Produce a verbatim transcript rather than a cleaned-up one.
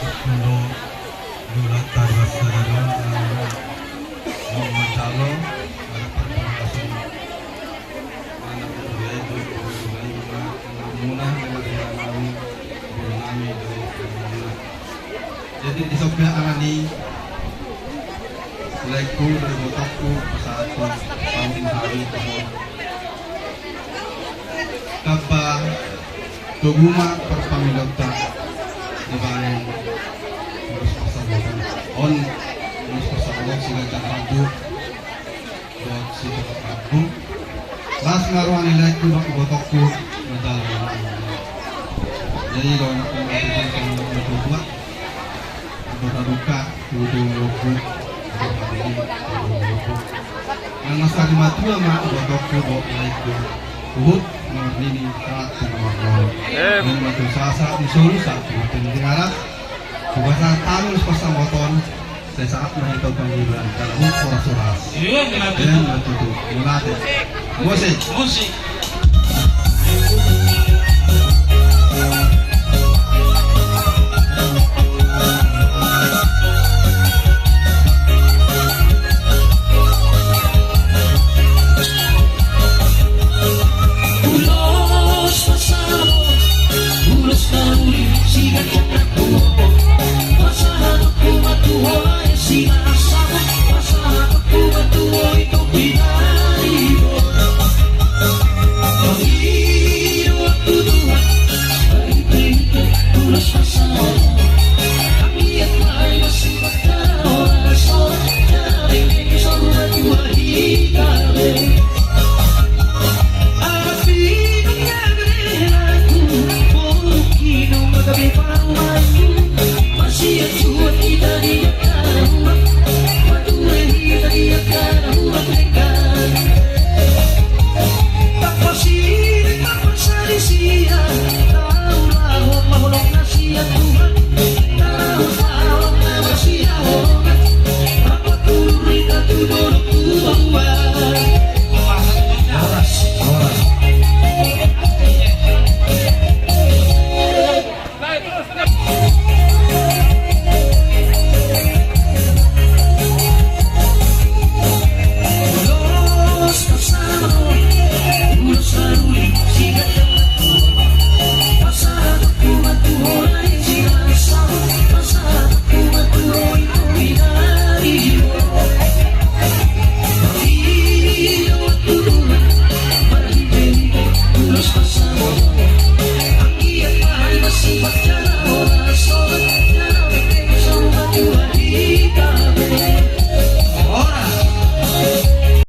Molo di ulanta di basa sadari on, eh, mau manjalo, ada parpangalason anak muda itu, muda itu, anak muna, anak muna, anak muna. Jadi, di son pe alani, laengku, ibotongku, pasahathon, pasahathon ma hami, tamba togu ma parpangalaonta, dibaen ulos parsaoran. On, ulos parsaoran, siganjang rambut. Buat si Bapak Agung. Las ma roha ni laengku dohot ibotongku, na dalan. Jadi, dohot anak muda itu, sama orang tua. Dohot duka, dohot duka. Nang masa di matua ma, ibotongku, dohot laengku. Uhut, nomor nini, sahat, nomor nol. Em. Nang matua sahat, sahat ni solu, sahat, nomor nini, aras. Bukan sahat, tanus, pasang boton. Sai sahat ma hita panghiburan, kalau horas-horas. Iya, benar. Iya, benar, tutu. Mauliate. Musik. Musik. Ulos pasahathon, ulos na uli, siganjang rambut.